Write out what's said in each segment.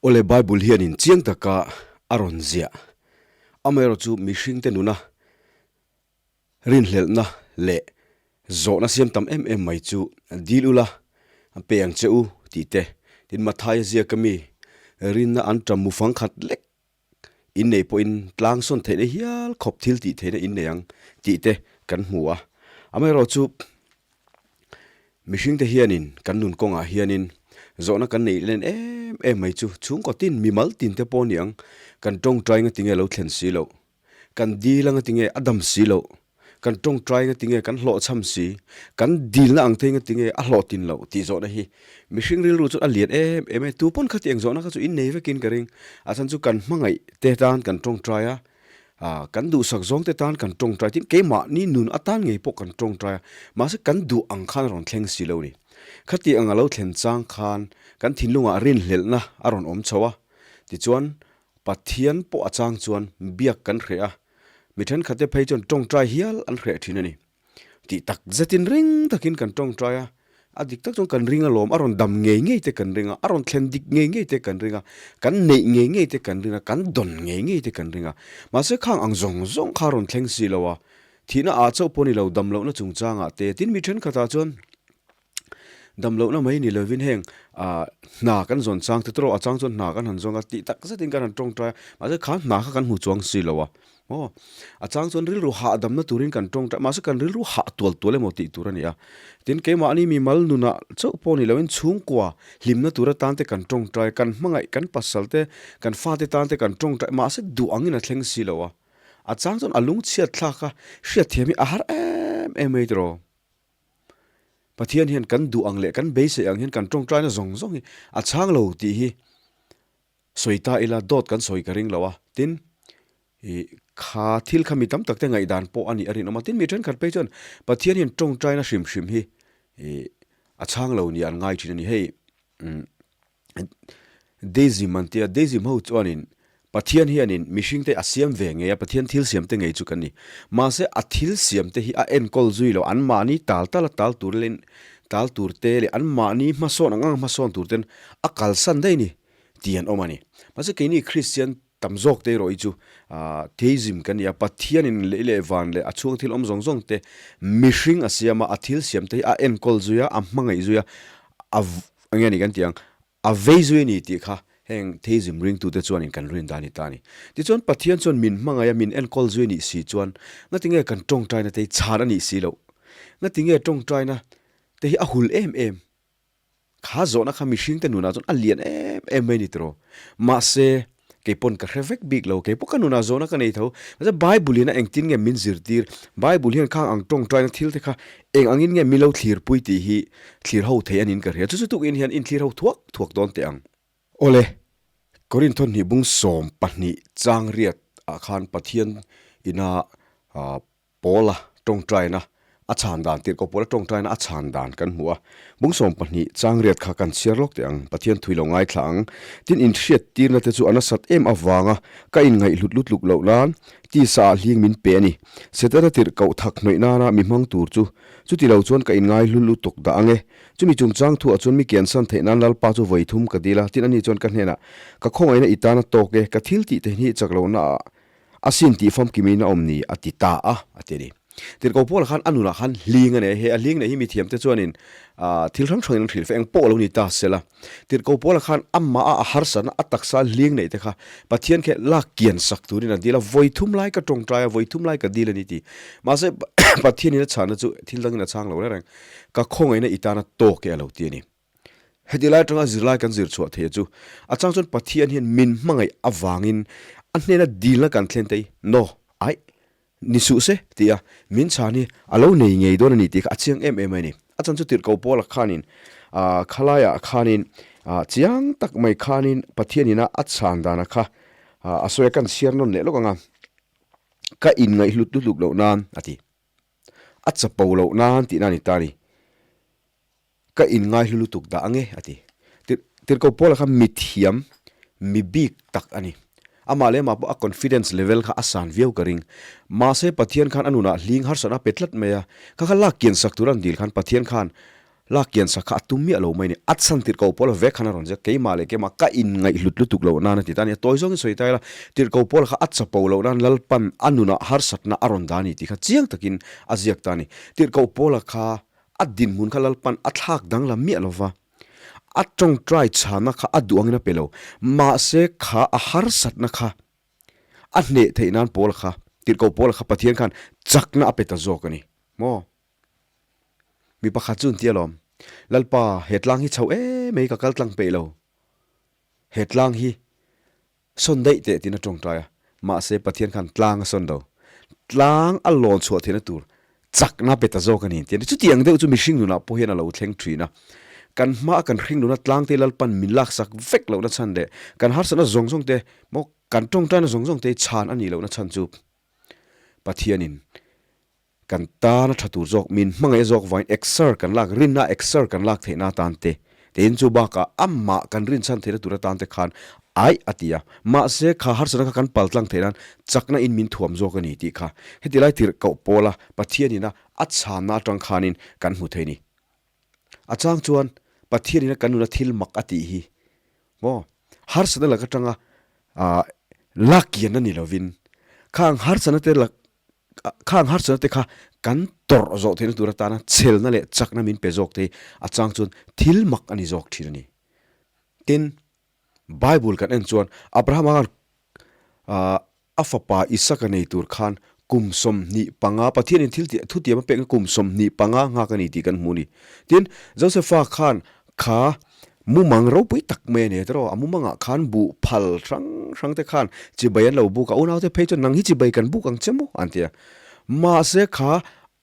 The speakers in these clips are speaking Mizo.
Awle Bible hianin chiang taka a rawn ziah. Amaherawhchu mihringte nuna rinhlelhna leh zawhna siam tam em em mai chu dil ula pe ang che u tih te, tin Mathaia ziaka mi rinna an ṭam mufang khat lek in nei pawhin tlang sawn theihna hial khawp thil tih theihna in nei ang tih te kan hmu a. Amaherawhchu mihringte hianin kan nun kawngah hianin zawhna kan neih len em em mai chu chhungkaw tin mimal tin te pawh a ni ang, kan tawngtai nga tinge lo thlen si loh. Kan dil anga tinge a dam si loh, kan tawngtai anga tinge kan hlawhchham si, kan dilna ang thei anga tinge a hlawhtin loh tih zawhna hi mihring rilru chuan a lian em em e. Tu pawn khati eng zawhna kha chu innei vekin ka ring. A chhan chu kan hmangaih te tan kan tawngtai a, kan duhsak zawng te tan kan tawngtai tin keimahni nun atan ngei pawh kan tawngtai a, mahse kan duh ang khan a rawn thleng si lo ni. Khati ang a lo thlen chang khan kan thinlungah rinhlelhna a rawn awm chho a, tichuan Pathian pawh a chang chuan biak kan hreh a, mi thenkhatte phei chuan tawngtai hial an hreh thin a ni. Tih tak zetin ring takin kan tawngtai a, a dik tak chuan kan ring alawm, a rawn dam ngei ngei te kan ring a, a rawn thlen dik ngei ngei te kan ring a, kan neih ngei ngei te kan ring a, kan dawn ngei ngei te kan ring a. Mahse khang ang zawng zawng kha a rawn thleng si lo a, thihna ah chauh pawh ni lo, dam lohna chungchangah te, tin mi thenkhatah chuan Dam lohna mai ni lovin heng ah hna kan zawn chang te tawrh a chang chuan hna kan han zawng a tih tak zetin kan han tawngtai a mahse kha hna kha kan hmu chuang si lo a maw a chang chuan rilru hahdamna turin kan tawngtai mahse kan rilru hah tual tual emaw tih tur a ni a tin keimahni mimal nunah chauh pawh ni loin chhungkua hlimna tur atan te kan tawngtai kan hmangaih kan pasal te kan fate tan te kan tawngtai mahse duh angin a thleng si lo a a chang chuan a lungchhiat thlak a hriatthiam hi a har em em mai tiraw. Pathian hian kan duh ang leh kan beisei ang hian kan tawngtaina zawng zawng hi a chhang lo tih hi sawi ta ila dawt kan sawi ka ring lo a, tin ih kha thil kha mi tam tak te ngaihdan pawh a nih a rinawm a, tin mi thenkhat phei chuan Pathian hian tawngtaina hrim hrim hi ih a chhang lo nia an ngai thin a ni hei umm. Deism an tia, Deism ho chuanin Pathian hianin mihringte a siam ve ngei a, Pathian thil siamte ngei chu kan ni. Mahse a thil siamte hi a enkawl zui lo, anmahni tal tala tal tur leh tal tur te leh anmahni hmasawn ang ang hmasawn tur ten a kalsan daih ni tih an awm a ni. Mahse keini Kristian Tam zawk te erawh hi chu Theism kan ni a, Pathianin lei leh van leh a chhung thil awm zawng zawng te mihring a siam a, a thil siam te hi a enkawl zui a, a hmangaih zui a, a eng nge ni kan tih ang, a vei zui a ni tih kha heng Theism ringtute chuanin kan rin dan a ni ta a ni. Tichuan Pathian chuan min hmangaih a, min enkawl zui a nih si chuan ngatinge kan tawngtaina te hi chhan a nih si loh? Ngatinge tawngtaina te hi a hul em em? Kha zawhna kha mihringte nunah chuan a lian em em mai ni tiraw? Mahse, kei pawn ka hre vek bik lo, kei pawh ka nunah zawhna ka nei tho. Mahse, Bible in a engtin nge min zirtir? Bible hian khang ang tawngtaina thil te kha eng angin nge min lo thlirpui tih hi thlir ho thei a niin ka hria. Chu chu tukin hian inthlir ho thuak thuak dawn teh ang. Awle, Korinth hnih bung 12 chang riat ah khan Pathian ina Paula tawngtaina a chhan dan tirhkoh Paula tawngtaina a chhan dan kan hmu a. Bung 12 changriat kha kan chhiar lawk teh ang, Pathian thui lo ngaithla ang. Tin, inhriat tirna te chu a nasat em avanga ka inngaihhlut lutluk loh nan tisa ah hling min pe a ni. Setana tirhkoh thak hnawih nana mi hmang tur chu chuti lo chuan ka inngaihlu lutuk dah ang e. Chumi chungchang thuah chuan mi kiansan theih nan Lalpa chu vawi thum ka dil a, tin ani chuan ka hnenah, Ka khawngaihna i tan a tawk e, ka thil tih theih hi chak lohna ah A sin tih famkimin a awm ni a ti ta a, a ti a ni. Tirhkoh Paula khan a nunah khan hling a nei a, he a hling neih hi mithiamte chuanin thil hrang hrangin an hrilh feh eng pawh lo ni ta sela. Tirhkoh Paula khan amah a harsatna a taksa hling neih te kha Pathian khe lak kian sak turin a dil a, vawi thum lai ka tawngtai a, vawi thum lai ka dil a ni ti. Mahse Pathianin a chhanna chu thil dangin a chhang lo reng reng, ka khawngaihna i tana tawk e a lo ti a ni. Heti lai atanga zirlai kan zir chhuah theih chu a chang chuan Pathian hian min hmangaih avangin a hnena dilna kan thlen te hi no, aih, ni suh se tih a min chhan hi a lo nei ngei dawn a ni tih kha a chiang em em mai a ni. A chan chu tirhkoh Paula khanin khalaiah khanin chiang tak mai khanin Pathian ina a chhan dana kha a sawi a kan chhiar nawn leh lawk ang a, ka inngaihhlut lutuk loh nan a ti. A chapo loh nan tihna a ni ta a ni. Ka inngaihlu lutuk dah ange, a ti. Tirhkoh Paula kha mithiam, mi bik tak a ni. Amah leh amah pawh a confidence level kha a san viau ka ring. Mahse Pathian khan a nunah hling harsatna a pe tlat mai a, kha kha lak kian sak tur a an dil khan Pathian khan Lak kian sak kha a tum miah lo mai a ni. A chhan tirhkoh Paula vek khan a rawn ziak, Keimah leh keimah ka inngaihhlut lutuk loh nan a ti ta a ni. A tawi zawngin sawi ta ila, tirhkoh Paula kha a chapo loh nan Lalpan a nunah harsatna a rawn dah a ni tih kha chiang takin a ziak ta a ni. Tirhkoh Paula kha a dinhmun kha Lalpan a thlak danglam miah lo va, a tawngtai chhana kha a duh angin a pe lo. Mahse kha a harsatna kha a hneh theih nan Paula kha, tirhkoh Paula kha Pathian khan chakna a pe ta zawk a ni maw? Mi pakhat chu an ti alawm, Lalpa, he tlang hi chho em mai ka kal tlang peih lo. He tlang hi sawn daih teh tiin a tawngtai a, mahse Pathian khan tlang a sawn lo. Tlang a lawn chhuah theihna tur chakna pe ta zawk a ni an ti a ni. Chutiang deuh chu mihring nunah pawh hian a lo thleng thin a. Kan hmaa kan hring nuna tlang te Lalpan min laksak vek lohna chhan leh kan harsatna zawng zawng te maw kan tawngtaina zawng zawng te hi chhan a nih lohna chhan chu Pathianin Kan tan a tha tur zawk, min hmangaih zawk vangin exer kan lak, rinna exer kan lak theihna atan te, tiin chu bakah amah kan rinchhan theihna tur atan te khan aih a ti a. Mahse, kha harsatna kha kan pal tlang theih nan chakna in min thuam zawk a ni tih kha heti lai tirh koh pawla Pathianina a chhanna atang khanin kan hmu thei a ni. A chang chuan Pathianina kan nuna thil mak a tih hi maw harsatna lak atanga lak kian a ni lovin khang harsatna te lak Khang harsatna te kha kan tawrh zawh theihna tur atana chhelna leh chakna min pe zawk te hi a chang chuan thil mak a ni zawk thin a ni. Tin, Bible kan en chuan Abrahama khan a fapa Isaka nei tur khan kum 25 Pathianin thil thutiam a pekna kum 25 nghak a ni tih kan hmu a ni. Tin, Josefa khan Kha mumang ropui tak mai a ni tawh, a mumangah khan buh phal hrang hrang te khan chibai an lo buk a, unaute phei chuan nang hi chibai kan buk ang che maw an ti a. Mahse kha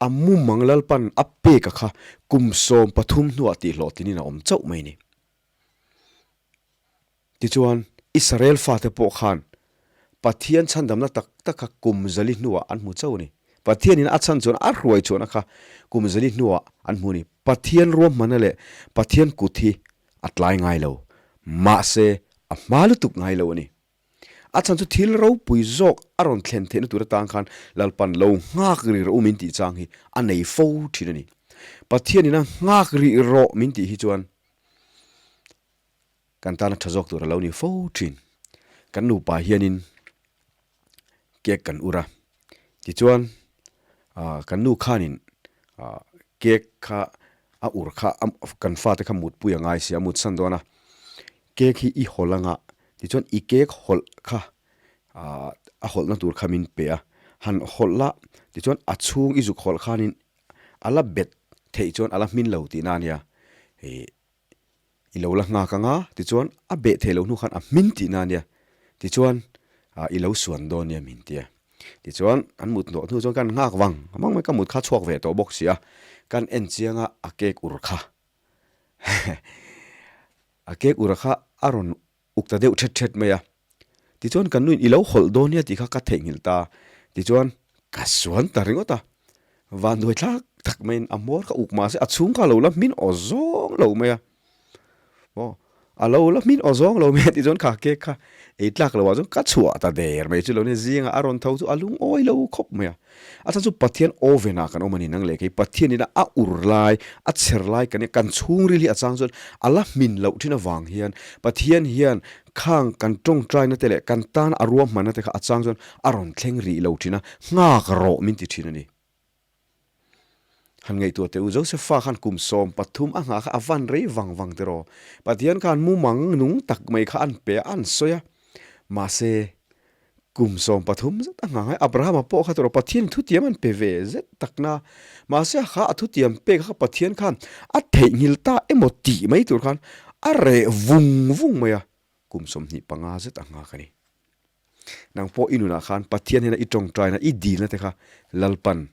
a mumang Lalpan a pek a kha kum 13 hnuah tihhlawhtinin a awm chauh mai a ni. Tichuan, Israel fate pawh khan Pathian chhandamna tak tak kha kum zali hnuah an hmu chauh a ni. Pathianin a chhan chuan a hruai chhuahna kha kum zali hnuah an hmu a ni. Pathian ruahmanna leh Pathian kut hi a tlai ngai lo, mahse a hma lutuk ngai lo a ni. A chhan chu thil ropui zawk a rawn thlen theihna tur atan khan Lalpan lo nghak rih rawh u min tih chang hi a nei fo thin a ni. Pathianin a nghak rih rawh min tih hi chuan Kan tana tha zawk tur a lo ni fo thin. Kan nupa hianin cake kan ur a, tichuan kan nu khanin cake kha a ur kha kan fate kha mutpui a ngai si a, mutsan dawn a, cake hi i hawlh anga tichuan i cake hawlh kha a hawlhna tur kha min pe a, han hawlh la tichuan a chhung i zuk hawlh khanin a la bet theih chuan a la hmin lo tihna a nia. I lo la nghak anga, tichuan a beh theih loh hnu khan a hmin tihna ania, tichuan i lo suan dawn nia min tia. Tichuan an mut hnawh hnu chuan kan nghak vang vang mai, ka mut kha chhuak ve tawh bawk si a, kan en chiang a, a cake ur kha a cake ur kha a rawn uk ta deuh thet thet mai a. Tichuan kan nuin i lo hawlh dawn nia tih kha ka theihnghilh ta. Tichuan ka suan ta ringawt a. Vanduai thlak tak maiin a hmawr kha uk mahse a chhung kha a lo la hmin aw zawng lo mai a. Aw a lo la hmin aw zawng lo mai a tichuan kha cake kha ei tlak loh ah chuan ka chhuah ta der mai chu lo nia zingah a rawn tho chu a lungawi lo khawp mai a. A chhan chu Pathian oven ah kan awm a ni nang leh kei Pathianin a ur lai, a chher lai kan kan chhungril hi a chang chuan a la hmin loh thin avang hian Pathian hian khang kan tawngtaina te leh kan tan a ruahmanna te kha a chang chuan a rawn thleng rih lo thin a, nghak rawh min ti thin a ni. Han ngaihtuah teh u, Josefa khan kum 13 a nghah kha a van rei vang vang tiraw? Pathian khan mumang nung tak mai kha an pe a, an sawi a. Mahse, Kum 13 zet a nghah ngai Abrahama pawh kha tawrh Pathian thutiam an pe ve zet takna. Mahse a kha a thutiam pek kha Pathian khan a theihnghilh ta emaw tih mai tur khan a reh vung vung mai a, kum 25 zet a nghak a ni. Nang pawh i nunah khan Pathian hian i tawngtaina, i dilna te kha Lalpan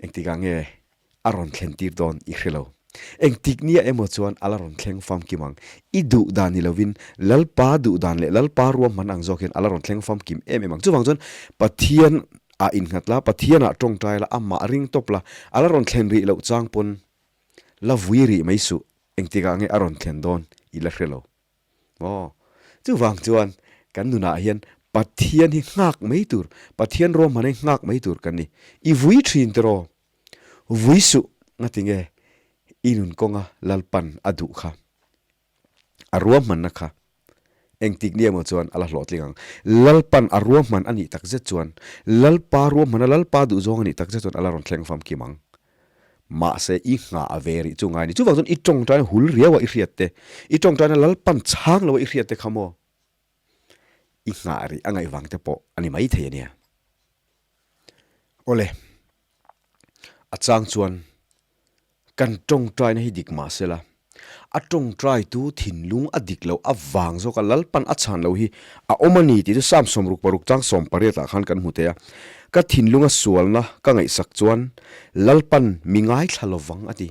Engtikah nge a rawn thlen tir dawn i hre lo. Engtik nia emaw chuan a la rawn thleng famkim ang. I duh dan ni lovin Lalpa duh dan leh Lalpa ruahman ang zawk hian a la rawn thleng famkim em em ang. Chuvang chuan Pathian ah innghat la, Pathian ah tawngtai la, amah ring tawp la, a la rawn thlen rih loh chang pawn la vui rih mai suh. Engtikah nge a rawn thlen dawn i la hre lo. Aw, chuvang chuan kan nunah hian Pathian hi nghak mai tur, Pathian ruahman hi nghak mai tur kan ni. I vui thin tiraw? Vui suh, ngati nge? I nun kawnga Lalpan a duh kha, a ruahmanna kha engtik ni emaw chuan a la hlawhtling ang. Lalpan a ruahman a nih takzet chuan, Lalpa ruahmana Lalpa duhzawng a nih takzet chuan a la rawn thleng famkim ang. Mahse, i nghah a ve rih chu ngai ni. Chuvang chuan i tawngtaina hul riau a i hriat te, i tawngtaina Lalpan chhang lo a i hriat te kha maw i nghah rih a ngaih vang te pawh a ni maithei a nia. Awle, a chang chuan kan tawngtaina hi dik mah sela, a tawngtaitu thinlung a dik loh avang zawka Lalpan a chhan loh hi a awm a ni tih chu Psalm 66 chang 18 ah khan kan hmu thei a. Ka thinlunga sualna ka ngaihsak chuan Lalpan mi ngaithla lovang a ti.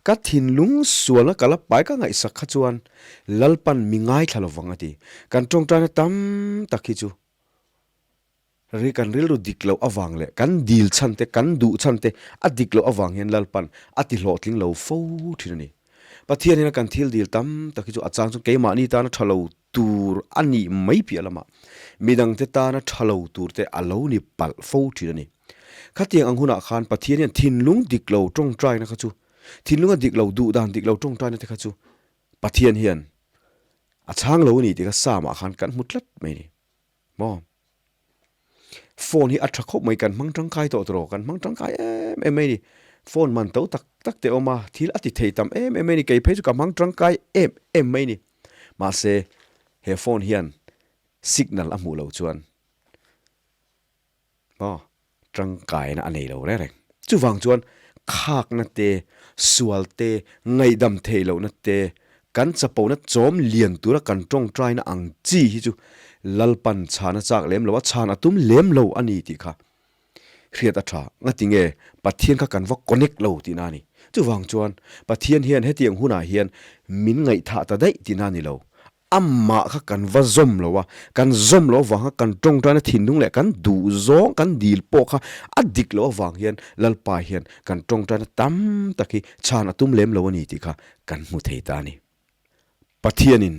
Ka thinlung sualna ka la pai ka ngaihsak kha chuan Lalpan mi ngaithla lovang a ti. Kan tawngtaina tam tak hi chu Ri kan rilru dik loh avang leh kan dil chhan te, kan duh chhan te a dik loh avang hian Lalpan a ti hlawhtling lo fo thin a ni. Pathian hian kan thil dil tam tak hi chu a chang chuan keimahni tana tha lo tur a nih mai piah lamah midangte tana tha lo tur te a lo ni palh fo thin a ni. Khatiang ang hunah khan Pathian hian thinlung dik lo tawngtaina kha chu, thinlunga dik lo, duhdan dik lo tawngtaina te kha chu Pathian hian a chhang lo a ni tih kha Psalm-ah khan kan hmu tlat mai a ni. Maw? Phone hi a tha khawp mai, kan hmang tangkai tawh tawh, kan hmang tangkai em em mai a ni. Phone man to tak tak te awm a, thil a ti thei tam em em mai a ni, kei phei chu ka hmang tangkai em em mai a ni. Mahse, he phone hian signal a hmuh loh chuan Maw? Tangkaina a nei lo reng reng. Chuvang chuan khakna te, sual te, ngaihdam theih lohna te, kan chapona chawm lian tura kan tawngtaina ang chi hi chu Lalpan chhan a chak lem lo a, chhan a tum lem lo a ni tih kha hriat a tha. Ngati nge Pathian kha kan va connect lo tihna a ni. Chuvang chuan Pathian hian hetiang hunah hian min ngaihthah ta daih tihna a ni lo. Amah kha kan va zawm lo a, kan zawm loh avang kha kan tawngtaina thinlung leh kan duhzawng kan dil pawh kha a dik loh avang hian Lalpa hian kan tawngtaina tam tak hi chhan a tum lem lo a ni tih kha kan hmu thei ta a ni. Pathianin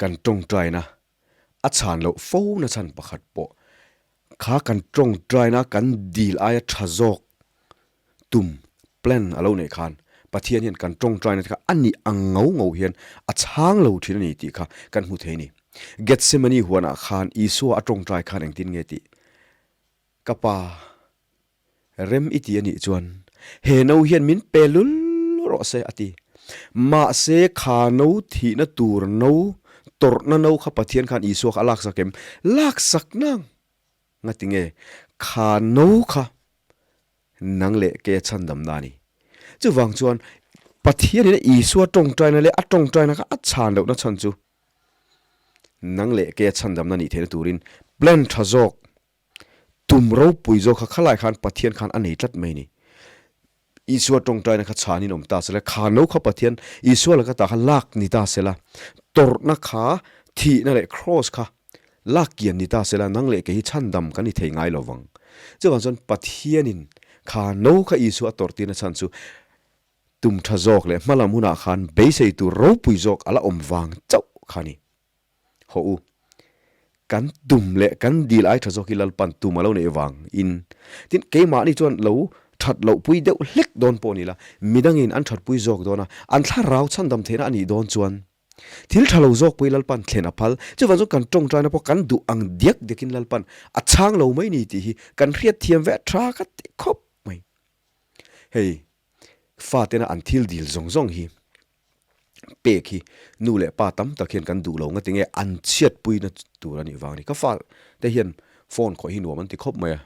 kan tawngtaina a chhan loh fo na chhan pakhat pawh kha kan tawngtaina kan dil aia tha zawk tum, plan, a lo neih khan Pathian hian kan tawngtaina te kha a nih ang ngau ngau hian a chhang lo thin a ni tih kha kan hmu thei a ni. Gethsemane huanah khan Isua a tawngtai khan engtin nge tih? Ka pa, rem i ti a nih chuan he no hian min pe lul rawh se a ti. Mahse kha no thihna tur no, tawrhna no kha Pathian khan Isua kha a laksak em? Laksak nang! Ngati nge kha no kha nang leh ke chhandamna a ni. Chuvang chuan Pathianin a Isua tawngtaina leh a tawngtaina kha a chhan lohna chhan chu nang leh ke chhandamna nih theihna turin plan tha zawk, tum ropui zawk kha khalai khan Pathian khan a nei tlat mai a ni. Isua tawngtaina kha chhanin awm ta sela, kha no kha Pathian Isua laka ta kha lak ni ta sela, tawrhna kha thihna leh kraws kha lak kian ni ta sela, nang leh kei hi chhandam kan ni thei ngai lo vang. Chuvang chuan Pathianin kha no kha Isua a tawrh tirna chhan chu tum tha zawk leh hmalam hunah khan beisei tur ropui zawk a la awm vang chauh kha a ni. Hawh u, kan tum leh kan dil ai tha zawk hi Lalpan tum a lo neih vang in, tin keimahni chuan lo that loh pui deuh hlek dawn pawh ni la, midangin an that pui zawk dawn a, an thlarau chhandam theihna a nih dawn chuan thil tha lo zawk pawh hi Lalpan thlen a phal. Chuvang chuan kan tawngtaina pawh kan duh ang diak diakin Lalpan a chhang lo mai ni tih hi kan hriat thiam ve tha ka ti khawp mai. Hei fatena an thil dil zawng zawng hi pek hi nu leh pa tam tak hian kan duh lo nga tinge an chhiatpuina tur a nih vang a ni. Ka fa te hian phone khawih hi nuam an ti khawp mai a,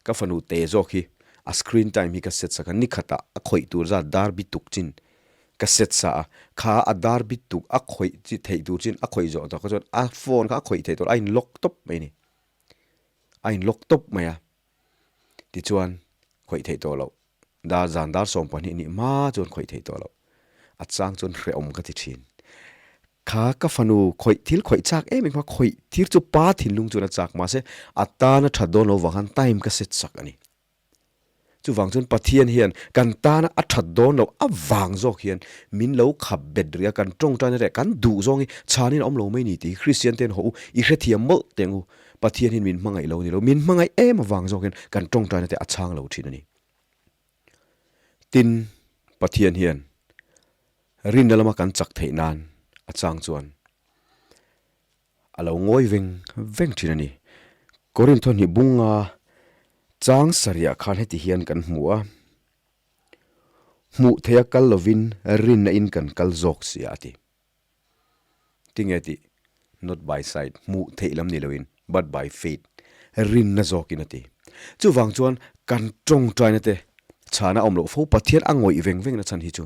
ka fanu te zawk hi a screen time hi ka set sak a, ni khatah a khawih tur zat dar bi tuk chin ka set sa a, kha a dar bi tuk a khawih chi theih tur chin a khawih zawh tawh kha chuan a phone kha a khawih theih tur a in lock tawp mai a ni, a in lock tawp mai a, tichuan khawih theih tawh loh. Dar zan dar 12 nih hma chuan khawih theih tawh loh. A chang chuan hrehawm ka ti thin. Kha ka fanu khawih thil khawih chak em em kha khawih tir chu pa thinlung chuan a chak mahse a tana that dawn lo vang khan time ka set sak a ni. Chuvang chuan Pathian hian kan tana a that dawn loh avang zawk hian min lo khap bet rih a, kan tawngtaina leh kan duh zawng hi chhanin a awm lo mai ni tih hi Kristian ten haw u i hrethiam mawlh teh ang u. Pathian hian min hmangaih lo ni lo, min hmangaih em avang zawk hian kan tawngtaina te a chhang lo thin a ni. Tin, Pathian hian. Rinna lama kan chak theih nan a chang chuan a lo ngawi veng veng thin a ni. Korintho hnih bunga chang sarihah khan heti hian kan hmu a, Hmuh theia kal lovin rinna in kan kal zawk sia a ti. Tinge tih? Not by sight, hmuh theih lam ni loin, but by faith, rinna zawkin a ti. Chuvang chuan kan tawngtaina te chhana awm loh fo Pathian a ngawih veng vengna chhan hi chu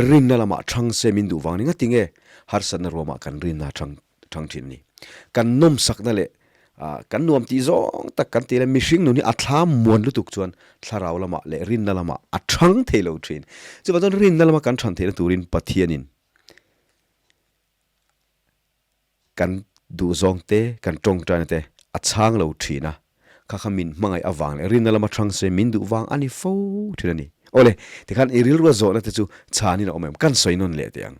rinna lamah thang se min duh vang ni nga tinge harsatna ruamah kan rinna thang thang thin a ni. Kan nawmsakna leh kan nuam tih zawng tak kan tih leh mihring nun hi a thla muan lutuk chuan thlarau lamah leh rinna lamah a thang thei lo thin. Chuvang chuan rinna lama kan than theihna turin Pathianin kan duhzawng te, kan tawngtaina te a chhang lo thin a, kha kha min hmangaih avang leh rinna lama thang se min duh vang a ni fo thin a ni. Awle, tikhan i rilrua zawhna te chu chhanin a awm em? Kan sawi nawn leh teh ang.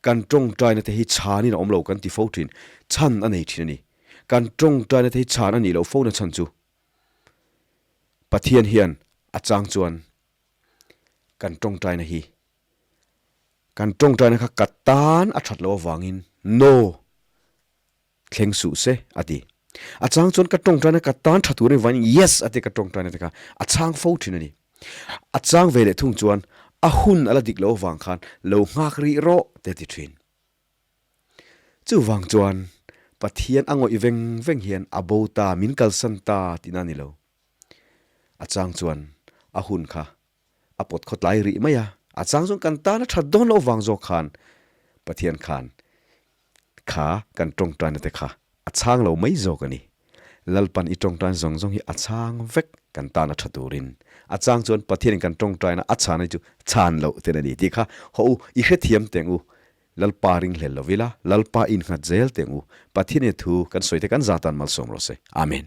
Kan tawngtaina te hi chhanin a awm lo kan ti fo thin, chhan a nei thin a ni. Kan tawngtaina te hi chhan a nih loh fo na chhan chu Pathian hian a chang chuan kan tawngtaina hi Kan tawngtaina kha ka tan a that loh avangin No! Thleng suh se, a ti. A chang chuan ka tawngtaina ka tan tha tur anih vangin Yes! a ti ka tawngtaina te kha a chhang fo thin a ni. A chang ve leh thung chuan a hun a la dik loh avang khan lo nghak rih rawh te a ti thin. Chuvang chuan Pathian a ngawih veng veng hian a bo ta, min kalsan ta tihna a ni lo. A chang chuan a hun kha a pawt khaw tlai rih mai a, a chang chuan kan tan a that dawn loh vang zawk khan Pathian khan kha kan tawngtaina te kha a chhang lo mai zawk a ni. Lalpan i tawngtain zawng zawng hi a chhang vek kan tan a tha turin. A chang chuan Pathianin kan tawngtaina a chhan hi chu chhan loh ten a ni tih kha haw u, i hrethiam teng u. Lalpa ringhlel lo ila, Lalpa innghat zel teng u. Pathianin thu kan sawi te kan za tan malsawm rawh se. Amen.